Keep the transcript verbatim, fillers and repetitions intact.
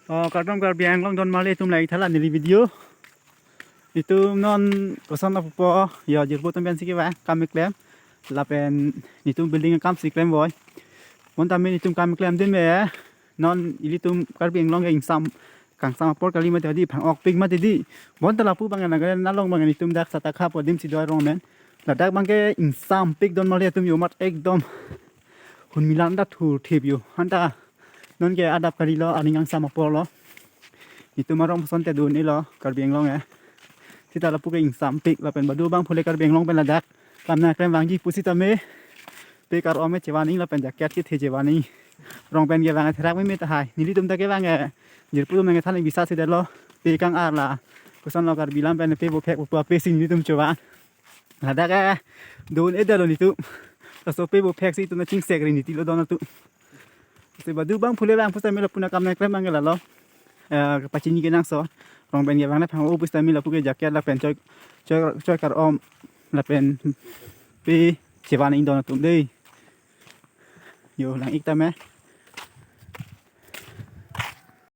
Oh, kardom Karbi Anglong don mali atum, lahai thala neli video. Itum non koson apupo, yo jirpo atum pensi kevang, kam keklem. Lapen itum building akam si klem voi. Bonta min itum kam klemdun me. Non ilitum Karbi Anglong ke ingsam, kangsam apor kali mati di, phang-okpik mati di. Bonta lapu abang Nagaland along abang itum dak Satakha pu adim si do arong amen. Ladak abang ke ingsampik don mali atum, yo mat ekdom. Hunmilan ta thurthip yo. Anta non ke adap kalilo, aning kangsam apor lo. Itum arong ason te dun-elo Karbi Anglong eh. Sita lapu ke ingsampik lapen badu abang phule Karbi Anglong pen ladak kam nangklem vangji pusitame pe kar-om me chevan-ing lapen jacket kethe chevan-ing. Rong pen kevang therak meme tahai. Nelitum ta kevang eh, jirpo atum nangkethan bisa si detlo. Pe kang-ar la, koson lo Karbi lam pen pe bophek pu ape si nelitum chevan. Ladak eh, dun-edetlo nelitum. Laso pe bophek si itum nangchingsek ri niti lo don atum. Si badu abang phule abang pusitame lapu nangkam nangklem abang ke lalo. Eh, pachini kenangsot. Rong pen kevang le phang-o pusitame lapu ke jacket lapen choi, choi, choi kar-om lapen pe chevan-ing don atum dei. Yo, lang-ik tame.